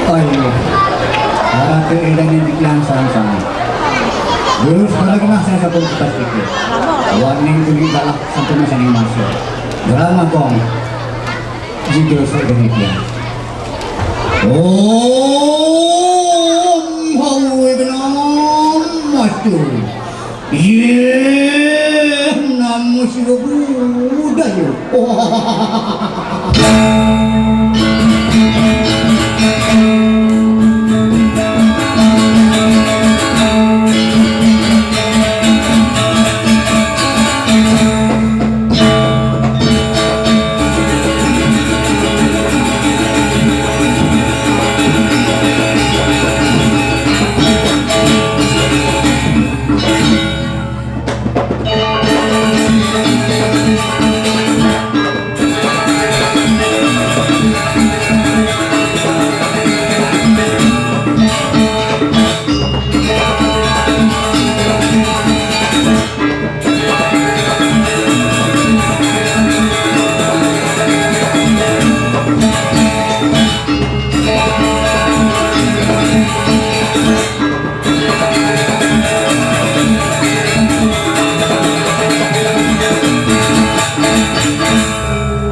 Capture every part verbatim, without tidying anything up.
Ayo, para ke edanya dikian sareng-sareng. Terus kada kena saya satu kita sedikit. Warning kuning galak sampai masa ini masuk. Drama kong. Judul sedemikian. Om Hawi Benam Matur. Yeh, namo siwa budaya.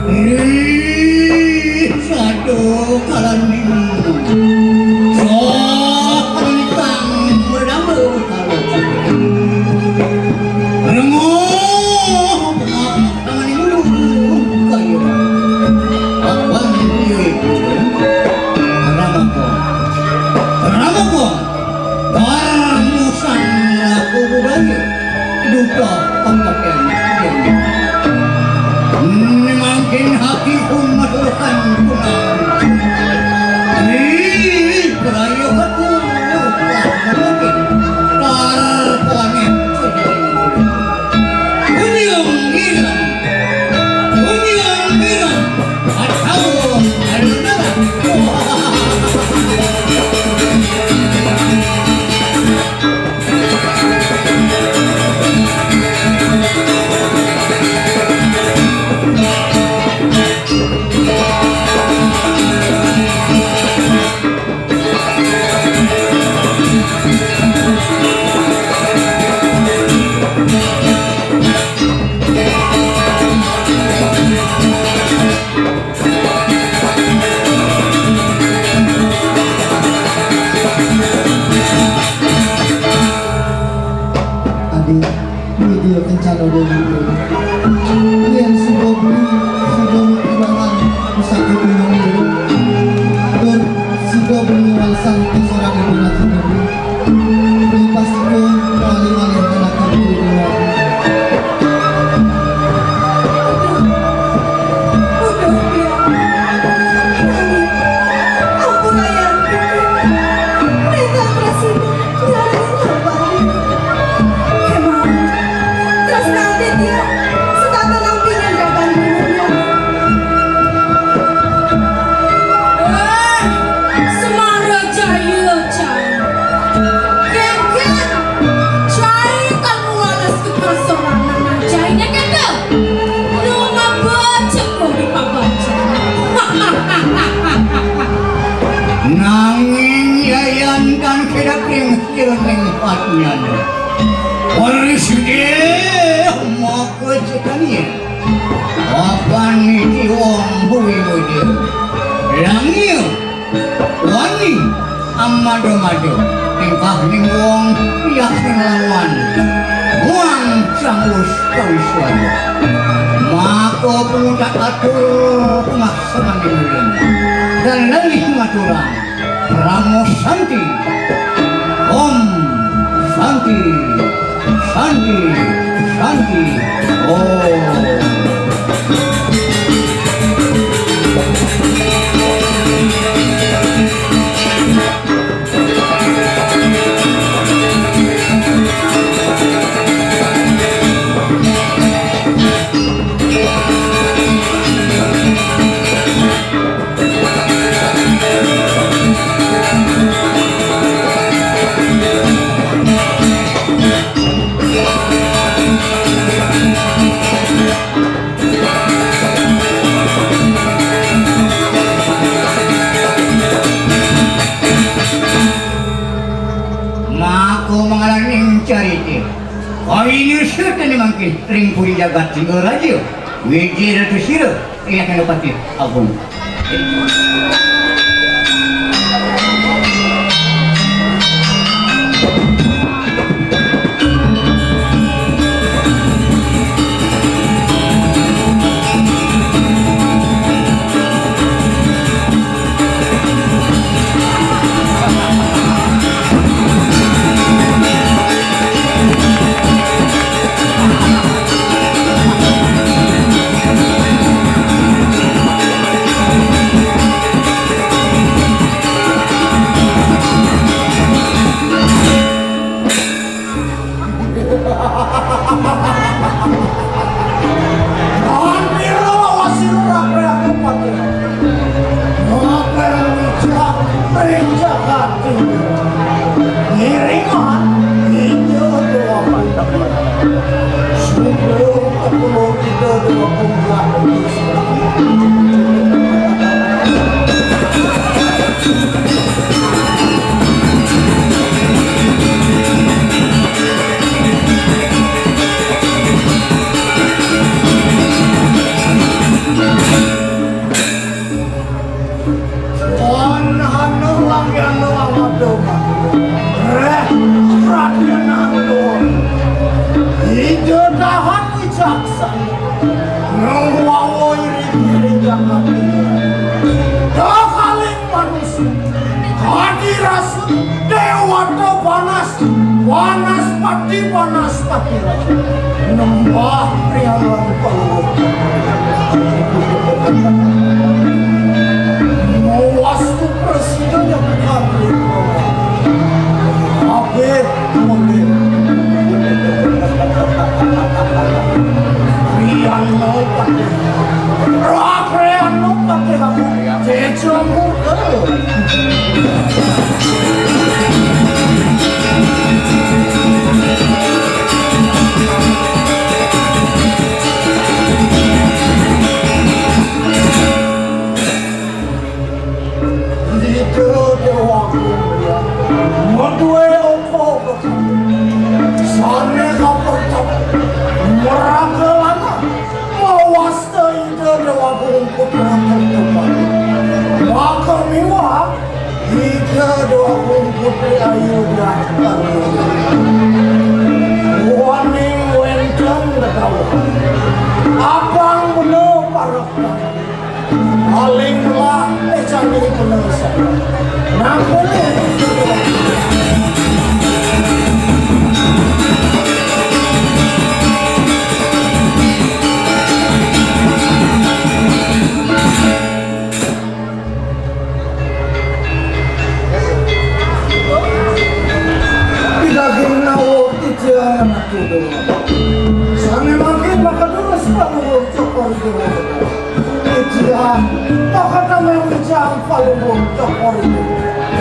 Ih, sadu kalani. Sok kalintang berdamel kalau. Rengoh, rengoh, kalani dulu. Kayu. Abang, iya, iya. Kenapa kok? Kenapa kok? Barmusan laku budaya duka pangkatnya. Ini mangkin hati pun maturkan kunang. Ini perayu hati. Tar panik. Unyung ngilang. Unyung ngilang. Atau alun-alun. Adi, ini dia kencana dia gitu. Yen sudah beli, sudah mengkibangan, pusat itu yang itu. Dur, sudah beli warisan ke seorang ibu nanti beli. Beli pasti ke paling-paling kena kartu dua. Aduh, ya. Nanging, ampun, ayah. Mereka presiden. Emang, terus nanti dia setata nang pingin datang dulu. Wah, Semara Jaya, Cai. Kengken, Cai kan walas ke persorangan, Cai. Nya kata, lu ngapa ceko di pabaca? Nanging Yayan kan kira kring Ilming patnyana. Waris gedé maka cekania. Apan niki wong bui muda. Langil, wani, amado-mado. Tingkah ning wong yakin lawan. Muang cangus kawiswan. Maka pengucap atur tengah senang. Dan lalih maturang. Paramo Santi. Om Santi. Santi. Santi. Om. Ayo, sira tani mangkin ring puri jagat Singaraja. Wijaya Ratu sira ring Senapati Agung. Hampir wasir rakyat kupatir. Makan wijak rinjak hati. Ngiringan ijo doa. Sungguh aku tidak doa. Wan hanu langgeng doang adoh. Reh, raden adoh. Ida dahat wicaksana. Nang wawo iring-iring jagat. Dah kaling manusia. Kadi rasa dewata panas, panas pati, panas pati rasa. Nembah priangan peluru. Mawastu presiden yang bukan. Kabeh Mungkin. Rian no pati. Rak rian no pati aku. Cecong. Ida Dewa Agung Mulia madué apa sané kapercaya maraga lanang mawasta Ida Dewa Agung Putra Kertopati. Maka miwah Ida Dewa Agung Putri Ayu Diah Kartini. Waning wénten dedawuhan. Abang bena parek. Paling melah, eh, candi penuh saya. Nang pilih. Pidaging nawa titiang anak kudu. Sané mangkin maka durus Palungguh Cokor Dewa. Titiang maka tameng ujang Palungguh Cokor Dewa.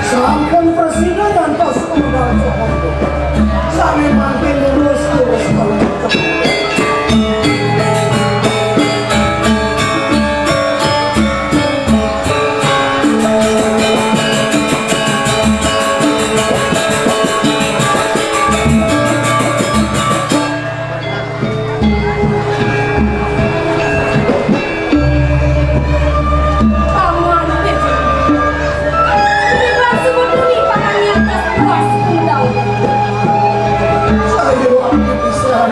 Sampun prasida nyantos unggal Cokor Dewa. Sané mangkin durus, durus Palungguh Cokor Dewa. Paman Tejo, tiba sebut demi paman yang tak puas undang. Saya waktu besar.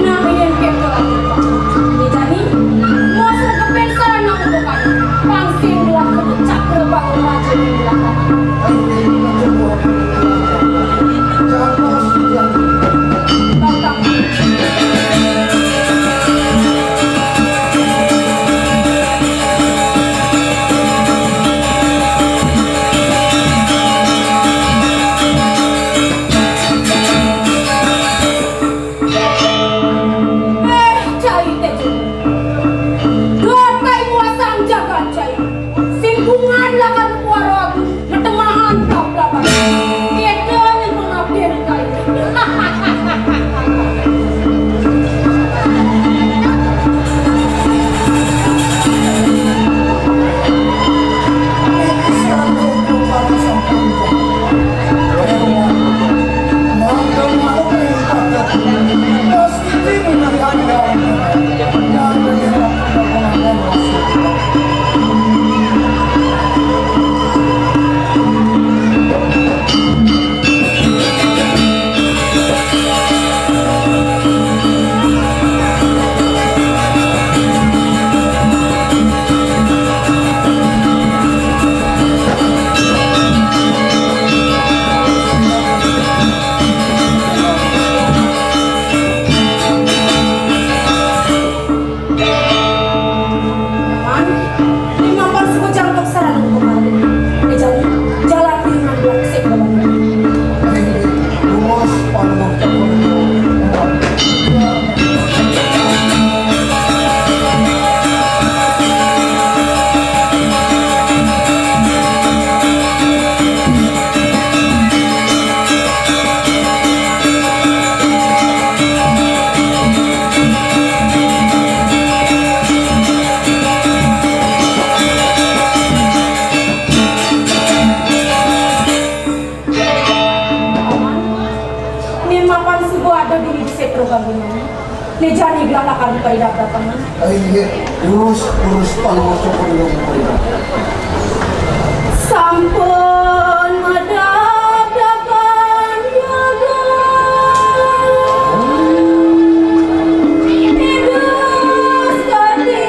Nah, yen keto. Jani, mosok kepen sarana untukan. Pang sing dua keto cakra bangun raja di belakang. Eh, cai tejo. Dot kai muasang jagat cai. Singgungan lakan kuaro aku, netemahan kau lakan. Keda nyen pengabden kai. Memang, memang palsu ko jangkok sarana ko kemari. Eh, jadi, jalan dengan belasik. Ni mapan subuh ada dulu di sektor bangunan. Ni jani gelak akan dipaidap datangan. Ai, iya. Urus, urus, paling urus, paling urus. Sampun madap dapan yaga. Tegas kati.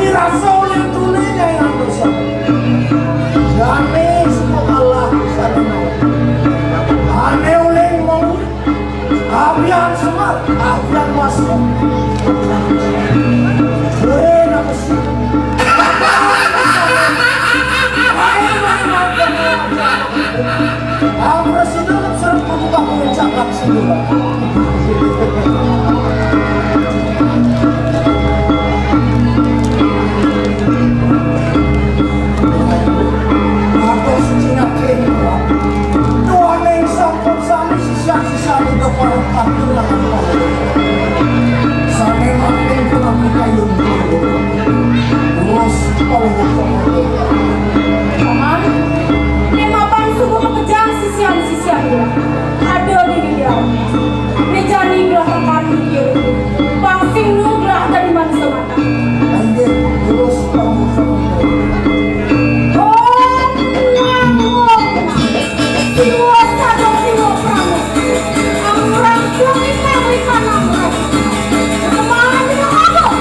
Rasa oleh tune nyai andosa. Jane sing kalah sane mau. Ane oleh mau. Abian semat, abian masuk. Keren apa sih? Amres itu serem buka puncak sini. Atos Cina Cina. Tuhan yang sampun sami sisa-sisa di depan aku yang aku. Sami makin kurang kita yuk. Terus kalau Paman, ne mapan suku makejang sisian-sisian gula. Ada di dia. Ne jani gelah tekan dia. Pang sing nu gelah tadi manusia mata. Anjir, terus kamu sama. Om Namo Siwa Sado Siwa Pramo. Amurang Suami Pabrik Panamurang. Kemana kita masuk?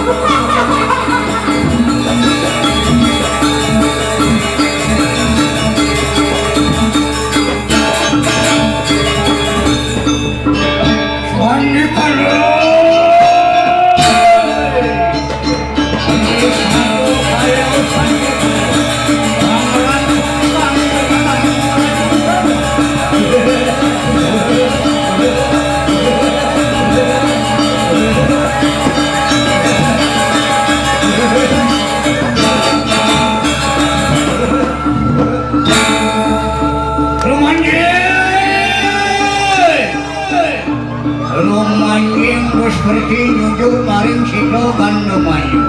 Rumanjing! Rumanjing Gusti nyujur maring sida Gandamayu.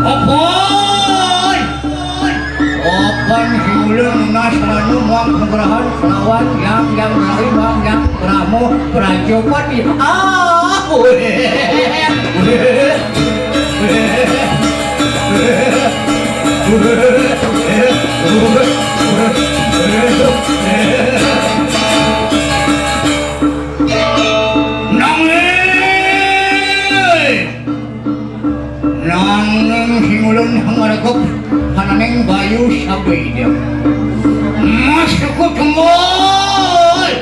Apan! Apan sing ulun nunas ranu muang nugrahan kelawan Yang Yang Rawi Wang Yang Brahma Prajapati. Ah! Nanging, nanging sing ulun ngregep pananing bayu sabda Ida. Mas Kutumbal.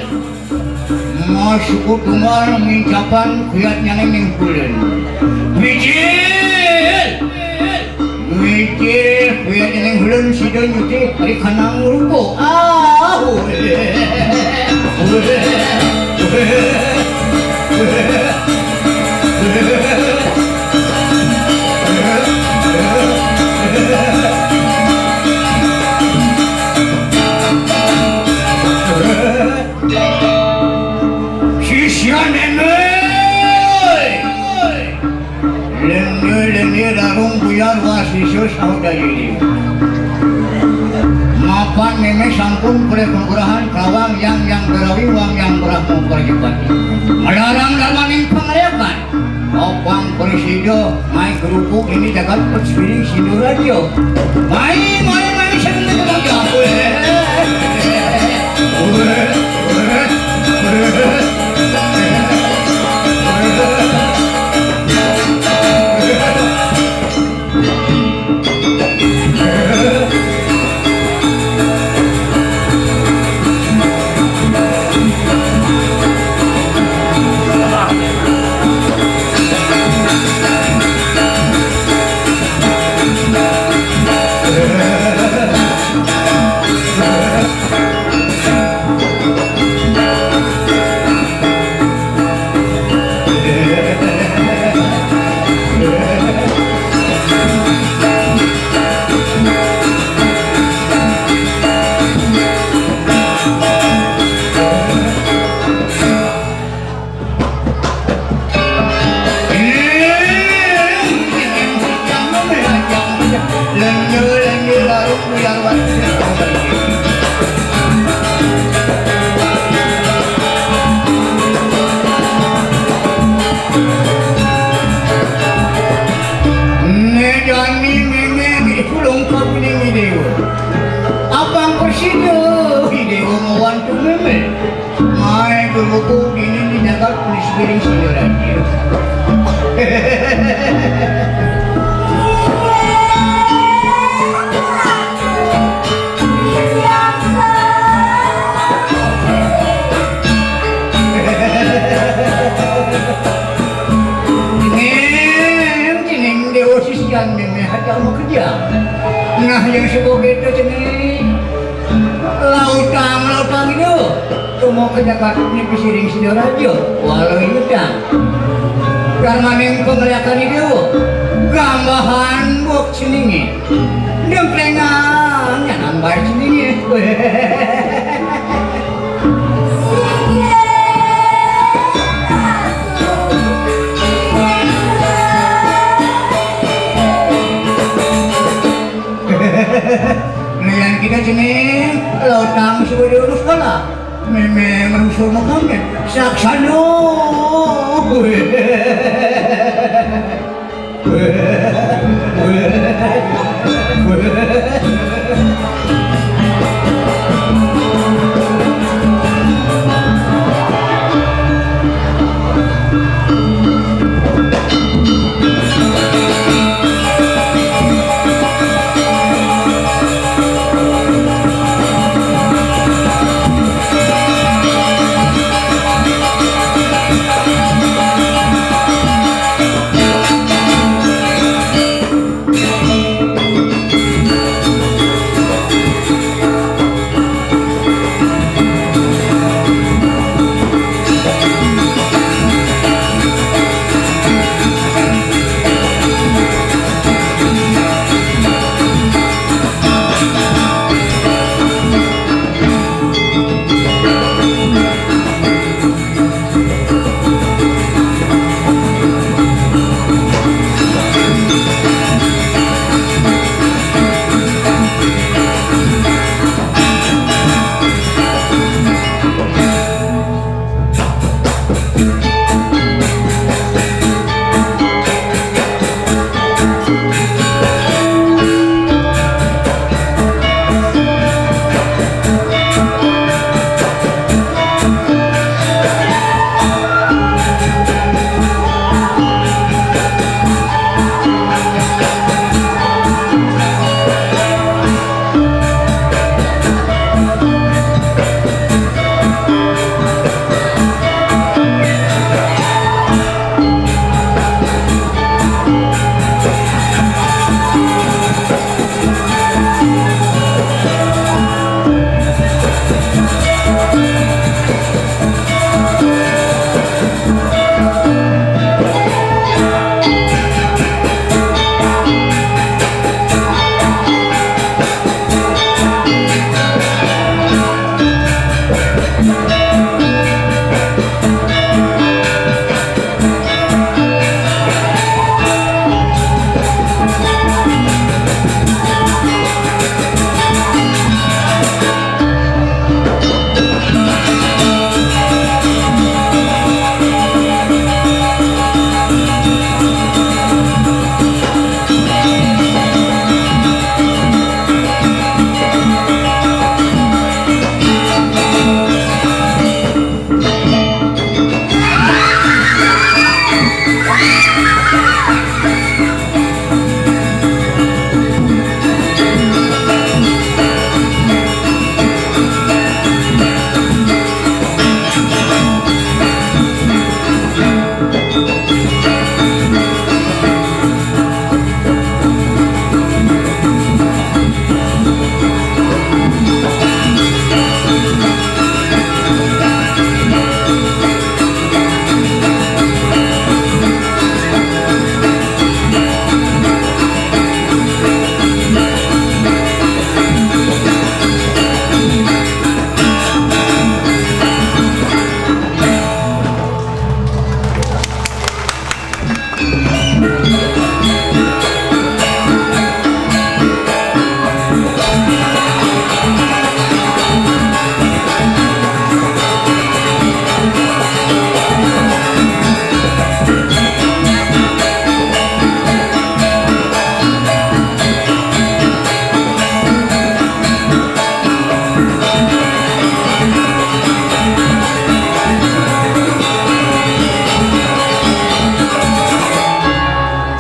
Mas Kutumbal ngincapan kuyatnyané ning ulun. Mijil! Mijil kuyatnyané ning ulun sida nyuti ri kanang rupa. Ah! Sisian Nene. Lene, Lene, larung buyar wasisa saudari. Mapan Nene sampun prapanggrahan kelawan Yang Yang Garawi Wang Yang Brahma Prajapati. Melarang darmaning pangrekan. Opang presida, mai kerupuk ini jagat persiring Sidoraja. Mai, mai, mai, sing jagat. Né jani mémé di Sulung Kabuning Déwa. Abang presida Déwa mawantu mémé. Mai guru dini di jagat Pulis Giring Sidoraja. Kamu kerja. Nah, yang sebut itu sini. Lautang, lautang itu. Kamu kerja kat ni pisiring Sidorajo. Walau ini tang. Karena yang pengeliatan itu. Gambahan buk sini ni. Dengklengan yang nambah sini ni. Lian kita sini, lautang sudah diurus kala. Memang rusuh makan saksano.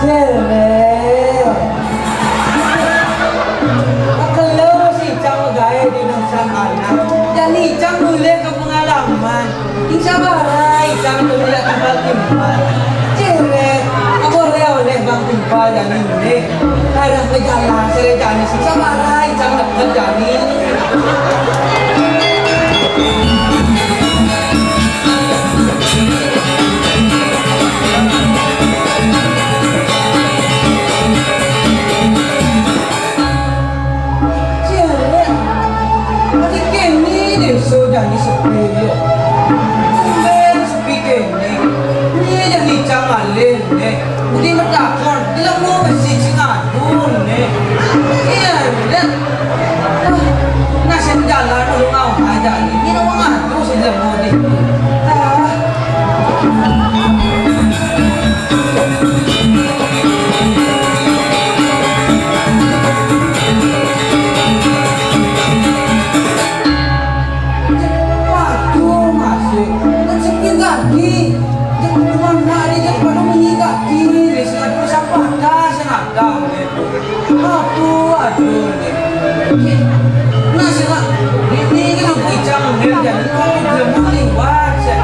Cewek. Kalau si Cang gae di nang sana, jadi Cang boleh ke pengalaman. Insya Allah, Cang boleh timbal-timbal. Cewek, aku oleh-oleh bang timbal jadi boleh. Arah ke jalan, saya jalan sih, sama arah, jangan dekat jalan. Cewek, masih kene deh, so jalan sepi yo. Tumben sepi kene. Ni jalan cang alih deh. Budi metakon, di lembur besi cingadun ni. Iya, lihat. Ah, nasib jalan dulu ngau aja ni. Ni nama ngadu si lembur ni. Ah. Waduh, masuk. Kan sepi kaki. Dia kemana ni? Dia baru menyi kaki. Dia sengaja sampah dah, sengaja. Aduh, aduh, ni. Nah, sila. Ini kan aku ijang, ni. Jadi, aku belum liwat, saya.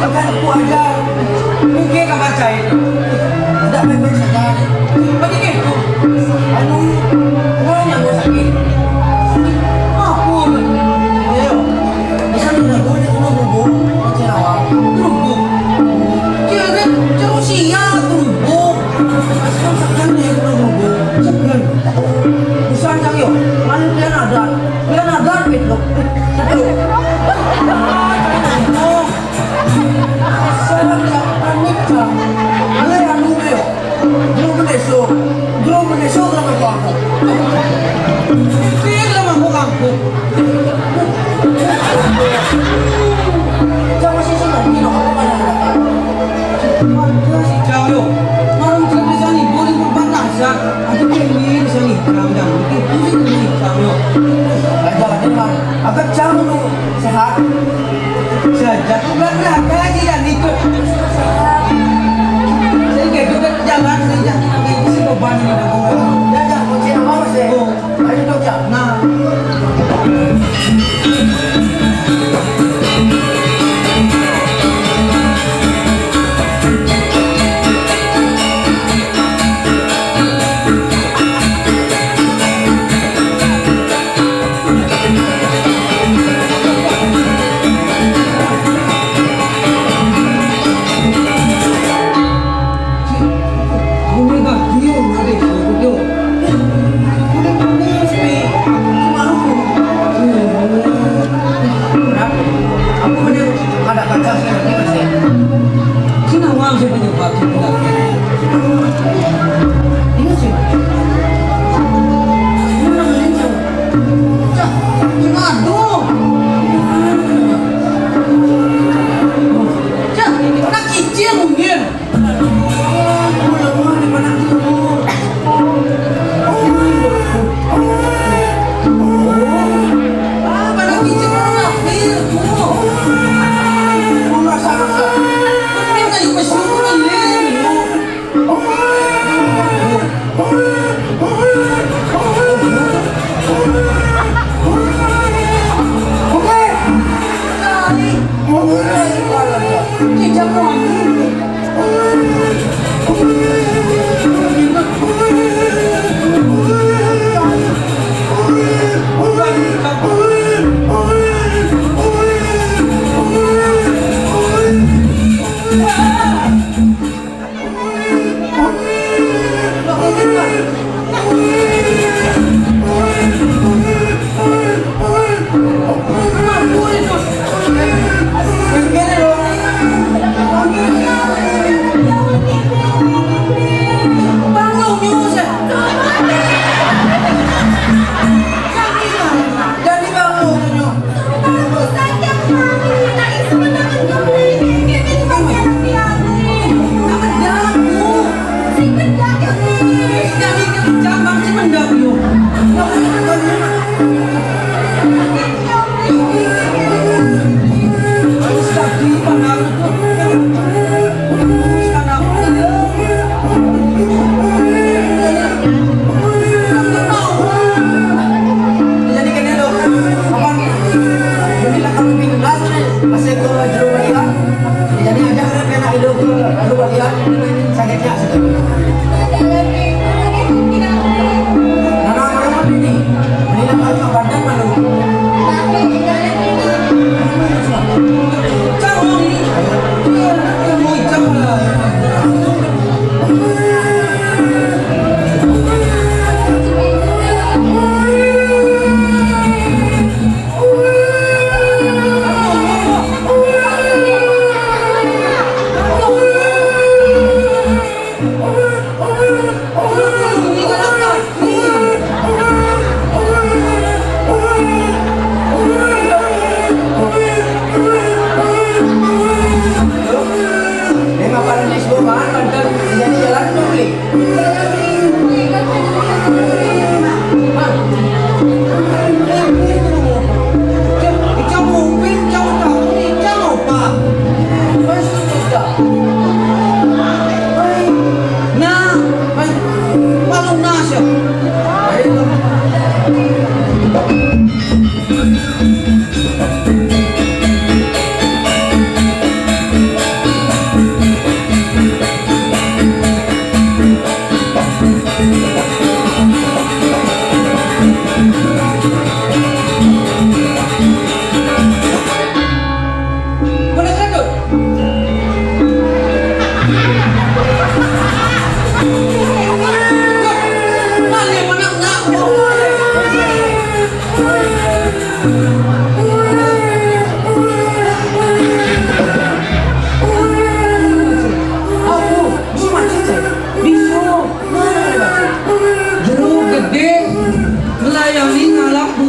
Kan aku ajar. Mungkin kau baca itu. Tidak baik-baik saja ni. Bagi gitu. Anu, orang yang mau sakit. Apa tu? Ayo. Bisa tidak boleh kena bubuk, macam awak. Bubuk. Dia kan, dia usia bubuk. Macam sekarang ni kena bubuk. Sekarang. Busan cang yo. Mana dia ada? Dia ada, Pedro. Pedro. Oh. Asal dia panik, cang. Mana yang dulu yo? Dulu bendesok. Dulu bendesok dalam mangkuk aku. Dia dalam mangkuk aku. Cang masih senang, ni nak apa mana nak? Ada si Jang yo. Marung cerita sani, boleh berbantah, Zak. Aku kini di sani, Jang, Jang. Itu sih kini, Jang yo. Raja, Raja, Bang. Apa Jang tu sehat? Sehat, Jang. Aku belakang aja, Jang, ikut. Saya ikut jalan, saya jalan. Ini sih beban ini, Jang. Ya, Jang, kunci apa, Mas, eh? Oh. Ayo, Jang. Nah.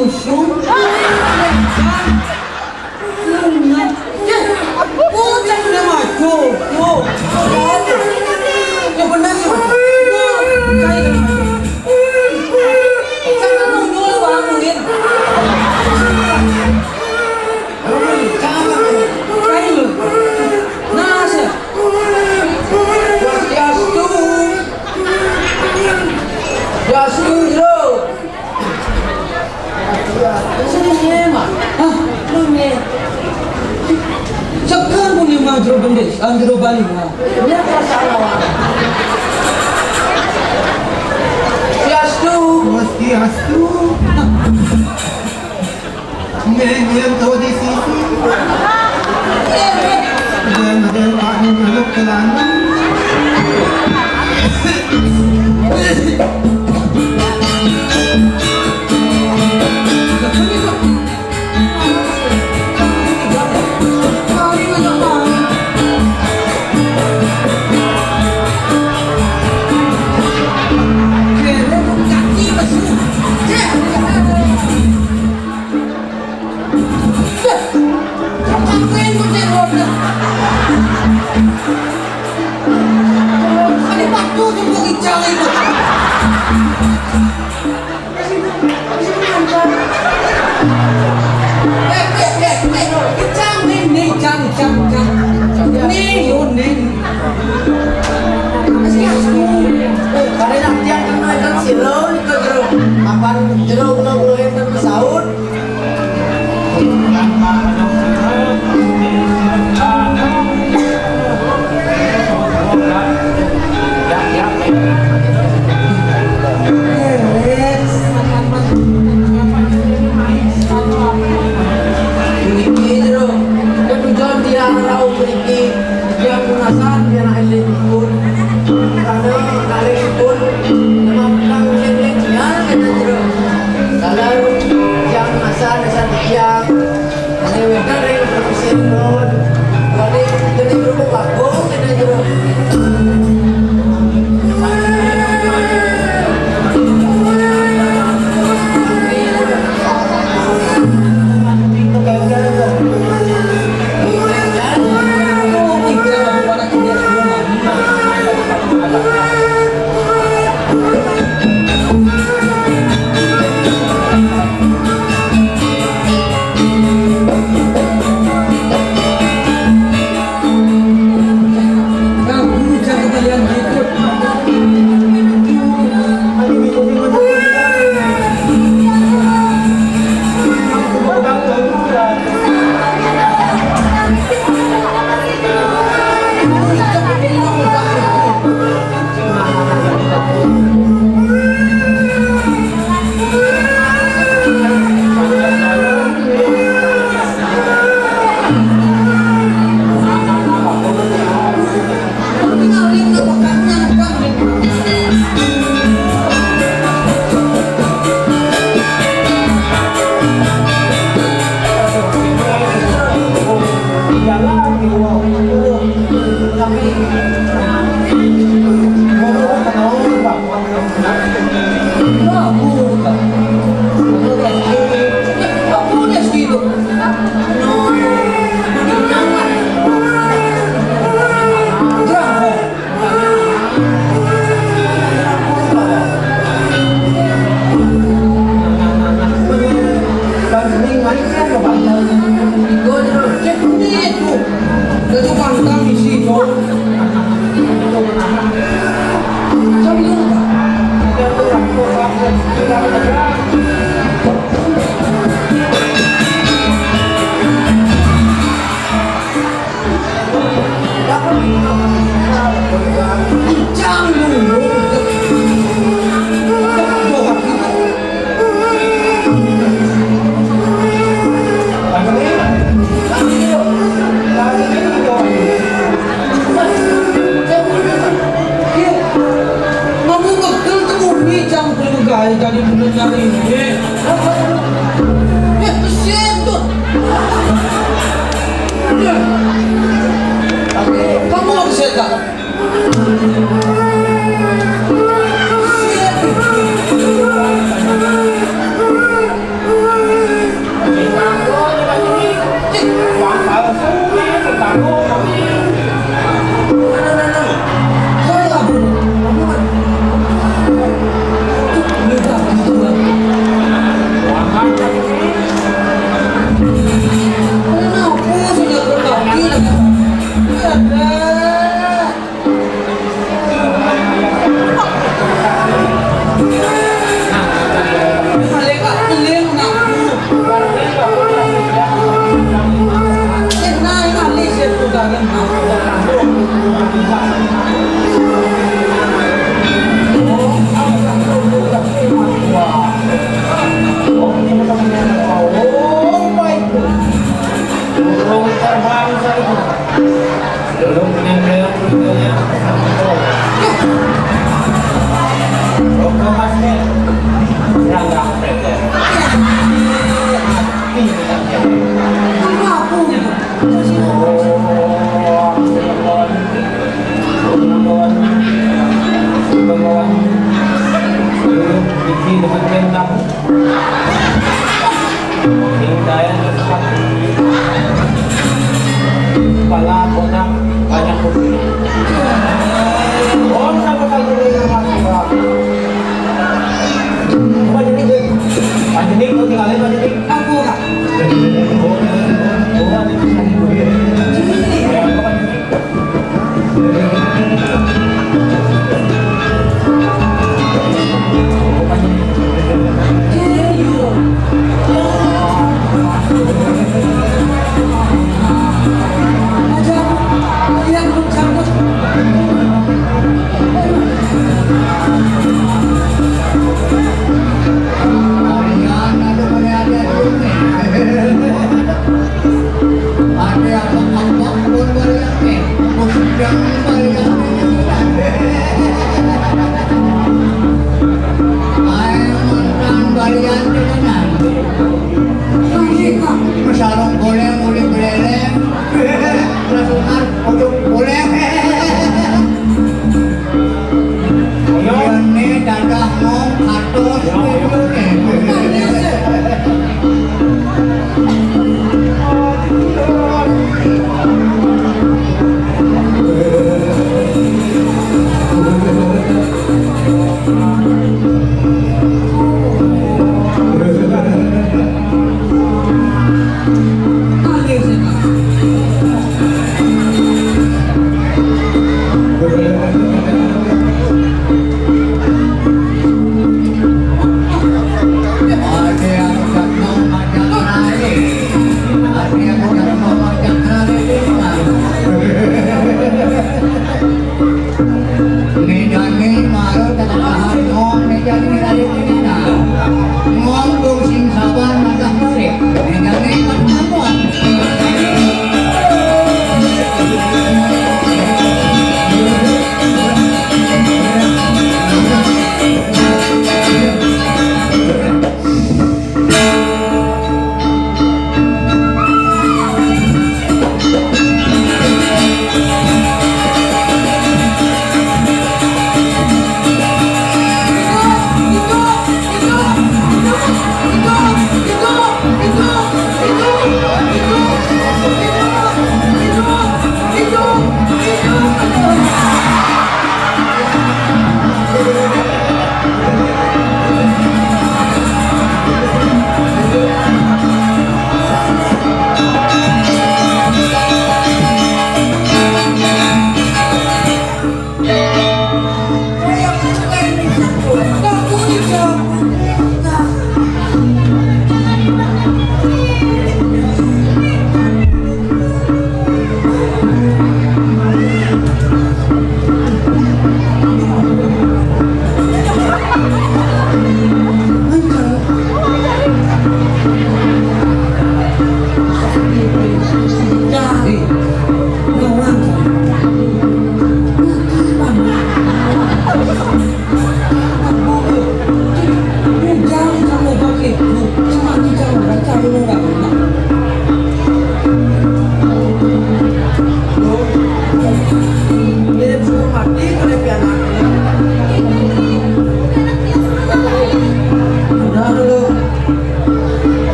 Usung. Lungan. Ya. Oh, jangan dia maju. Tuh. Ya benar sih, Mas. Tuh, saya kena maju. Jangan nunjuk, Bang, mungkin. Jangan, Bang. Kayu. Nah, sih. Swastiastu. Swastiastu, Jero. Sini, Mak. Hah? Lu, Mak. Sekarang pun lima Jero Bendis, ah, Jero Bali, ah. Ini apa salah, Mak? Swastiastu. Swastiastu. Nggih, nggih, tuh di sisi. Nggih, nggih, Pak, nggih, nggih, celana. Karena tiang kena ikan sirau, ikan jeruk. Kapan jeruk, kalau, kalau yang terpesaut, Mriki jero, ketujuan tiang rauh mriki, tiang punasan, tiang alit pun. Karena kalih pun, memang kang lek-lek, ya, kata jero. Kalau tiang punasan, desa tiang, Ini wedan ring Pesisir Kulon. Wali jadi berhubung aku, kita jero.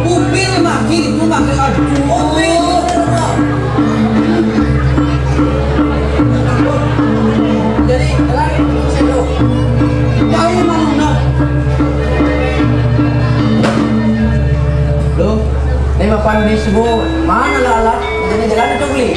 Mobil makin itu makin aduh. Mobil. Jadi lari terus itu. Jauh mana? Loh, ini bapak di sebu mana lala? Jadi jalan itu beli.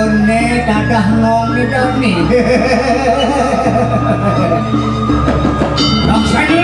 Né dadah ngong né dani. Laksana.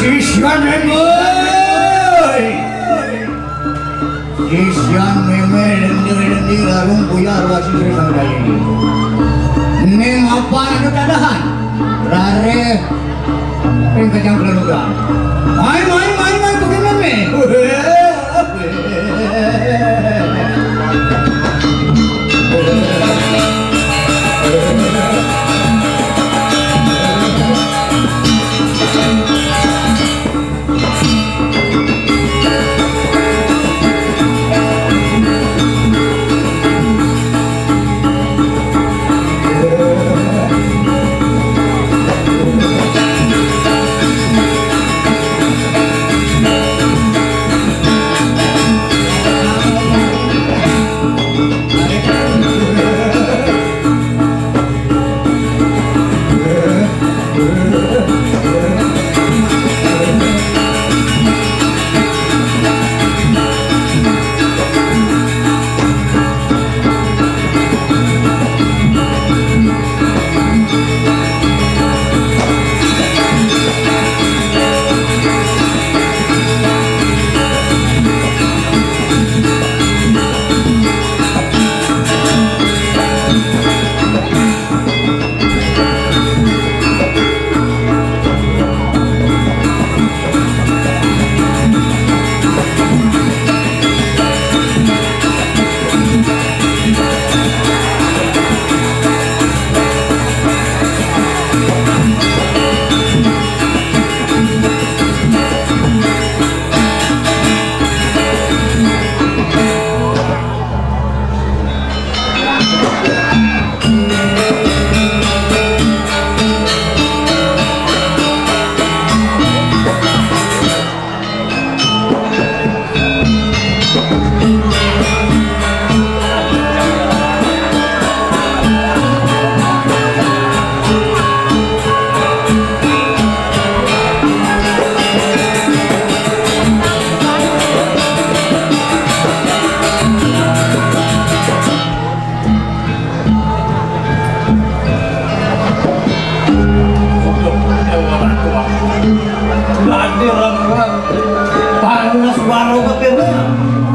Sisian mémé. Sisian mémé lendi-lendi larung buyar wasi sesang daya. Ning apa anu dadahan? Rare ping kejang kelelugan. Main, main, main, main, pergi mémé. Dadi rengkeng, panas baru kéné,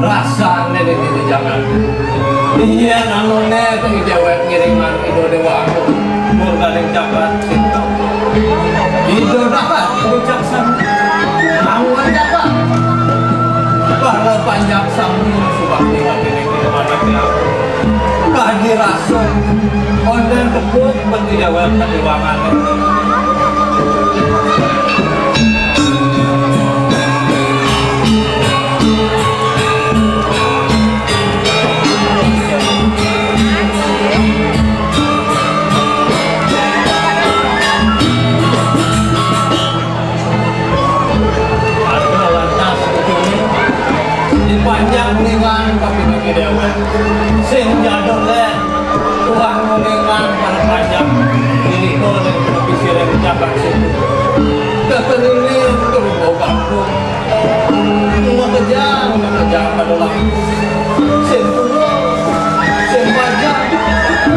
rasané di, di, di jangan. Iya, anuné, déwék ngiringan Ida Déwa Agung, murdaning jagat Sinta. Ida Dahat wicaksana, awan jagat. Para panjak sami subakti ing Ida Dahat. Kaji rasa, ondén tepuk, beti déwék kadiwangané. Ada lantas ujungné dipanjak uningan, tapi bagi déwék sing jadul dé. Tuah uningan para panjak, ini kok ning tepi sireng jagat situ. Keterulir ke rumah kampung. Makejang, makejang pada lampu. Sing tuwa, sing panjak,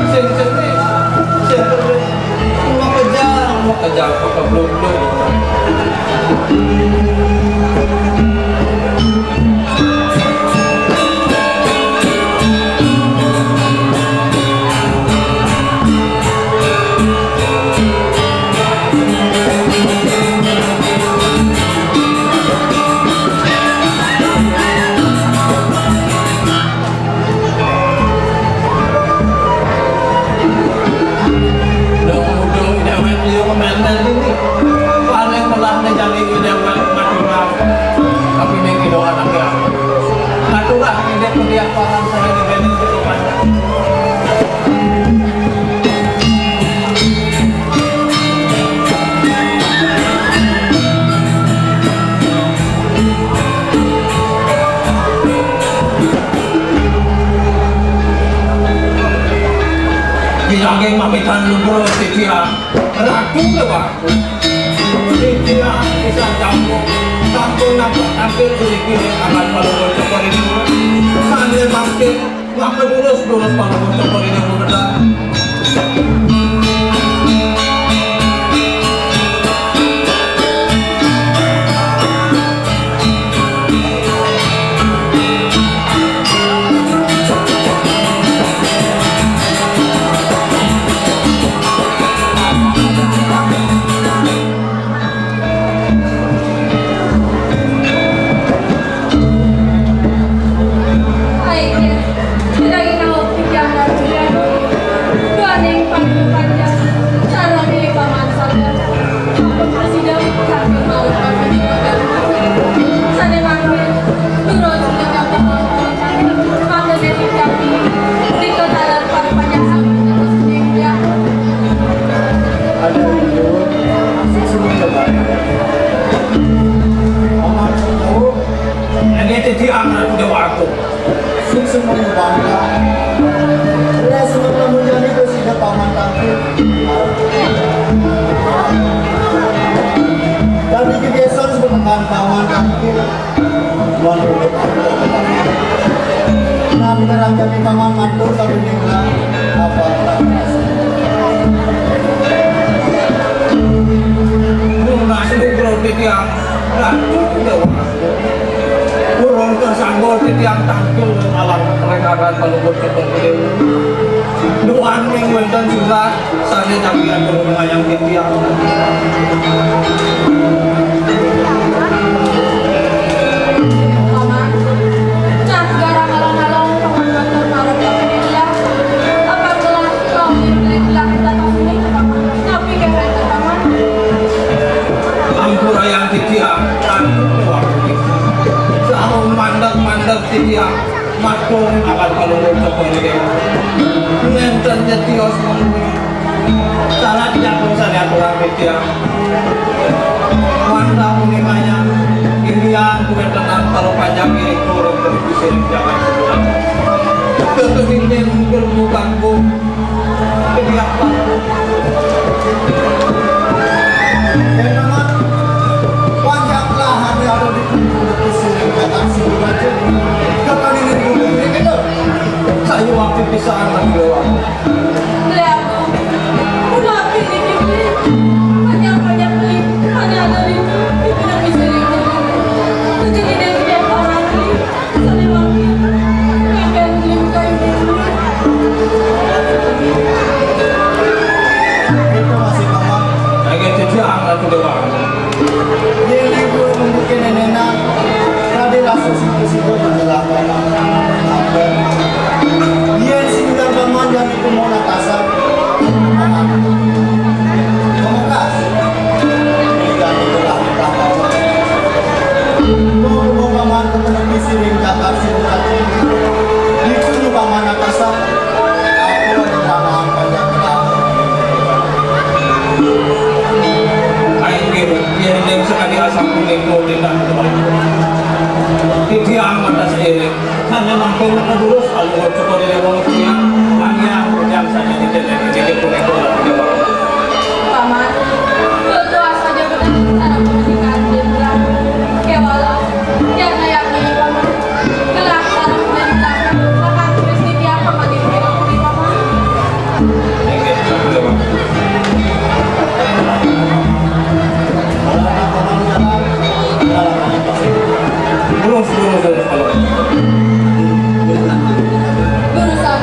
sing cenik, sing terulir. Makejang, makejang, makabluk-bluk. Lho, udah déwék liya mèmèr iki. Paling melahné jani déwék Anging mamitan lugra titiang Ratu Déwa. Titiang pisan campur sampun nampak tampil puniki ring anggan Palungguh Cokor I Déwa. Sané mangkin maka durus-durus Palungguh Cokor I Déwa. Duaning panjang, cara milih paman sadar. Ampun prasida kanggé maut kami di Medan. Sané mangkin, durus menyambut maut kami. Maka dari kami, di ketalan para panjang sami atas dunia. Ada itu, susun coba. Paman tahu. Ini titiang Ratu Déwa Agung. Suksma bangga. Suksma menjadi presiden paman tangkil. Dari kebiasaan sebenarkan paman tangkil. Waduh. Nah, kita rancang paman mantul tapi ninggal apa? Lunas lugra titiang Ratu Déwa. Purun kasanggul titiang tangkil ngalang ring anggan Palungguh Cokor I Déwa. Duaning wénten surat sané tanggihan purun ngayang titiang. Paman, nah, garang alon-alon, paman matur marep ka Panitia. Apa telah kau diberi gelar kita kau ini, paman? Tapi kata paman. Ampurayang titiang, ampun waktu. Saung mandeg-mandeg titiang, matur akan Palungguh Cokor I Déwa. Nénten nyetios mangwi. Salat jagung sané aturang titiang. Wantah muni mayang, irian kuwéntenan para panjang ing pura Peribisi ring jagat Semarang. Kekening ilmu kanggo Panjang lahan yang ada di Kusuring Katan Singuraja. Kapan ini dulu ini kita? Saya waktu pisahan lagi lewat. Beli aku. Udah pilih pilih. Banyak banyak beli. Hanya ada di itu. Itu yang bisa dibuat. Terjadi dari tiap orang beli. Itu masih Bapak. Lagi cuci anak udah Bapak. Yén ibu membuat nenek, tadi langsung situ-situ menjelaskan. Yén sing udah paman yang itu mau natasan. Pemekas. Tidak itulah. Mau paman ke tenepi siring jagat siring. Itu nu paman atasan. Aku ada paman panjang kenal. Aing gé, yén ning sakadi asam kuning kuning dan kuning. Titiang mata seiring. Hanya mangkung menurus, kalau mau cukup dari wong titiang, hanya yang saja di jalan ini, di kuning kuning. Paman, betul saja benar cara pernikahan jenderal. Kewala, jangan yakni paman. Gelah para pemerintah, maka tulis di tiap paman di paman. Terus, terus, terus, kalau. Guru Sam.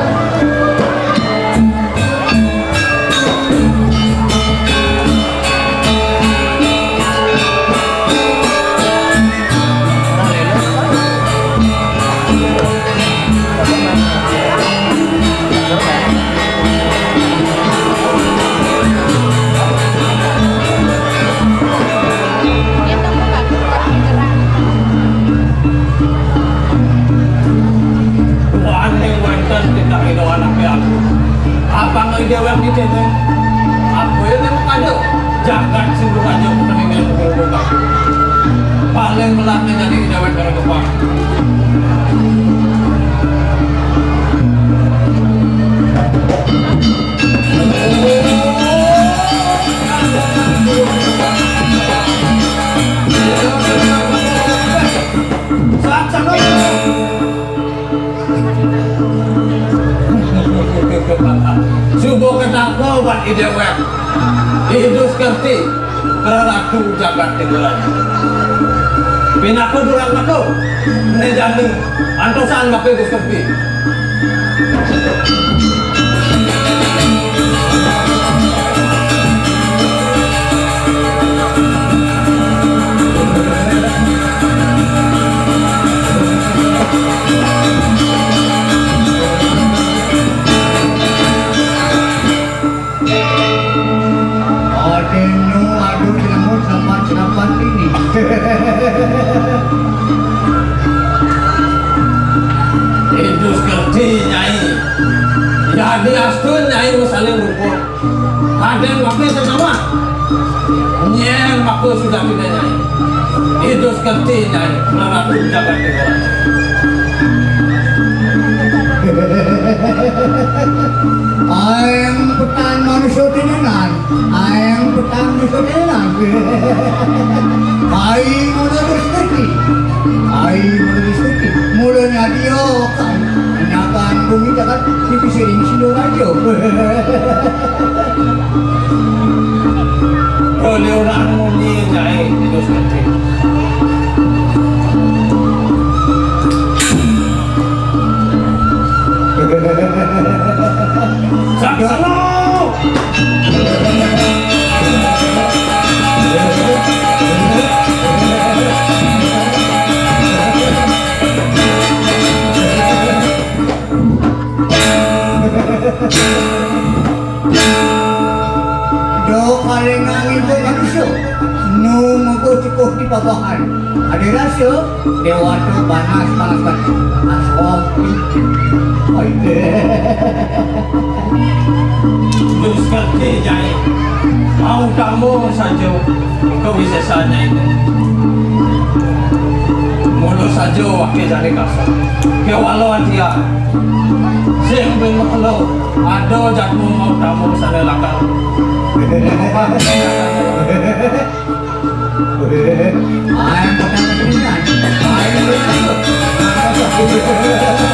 Wani wénten titah ida anaké aku. Apang déwék di kéné? Apa ya nang ada? Jagat sing aja kepentingan kumpul. Paling melaknya jadi déwék dari depan. Déwék, I Dus Kerthi, Ratu Jagat Tinggalan. Pinaka durat maka, né jani, antosan maka I Dus Kerthi. Adényo, aduh, nyamut sampat-sampat ini. I Dus Kerthi, Nyai. Jadi astun Nyai masalin rupa. Kadén maka sesama. Nyén maka sudah tidak, Nyai. I Dus Kerthi, Nyai. Ratu Jagat Tinggalan. Aéng petang manusia tenenan, aéng petang manusia tenenan. Kai mula rezeki, kai mula rezeki. Mula nyadia kai, nyakan bumi jagat, pipi siring Sindaraja. Boleh orang muni, Nyai, terus nanti. Saksana! Do kaléngan ibu manusia, nu mengko cukup di papahan. Ada rasa, Déwata panas, panas banget. Asal. Oi. Terus kerja jahit. Mau tambah saja kewisésan Nyai. Mula saja wakil jani kasar. Kéwala dia. Sing bin makhluk. Ada jadmu mau tambah sana lakar. Ayo, kita kesini, ayo. Ayo, kita kesini.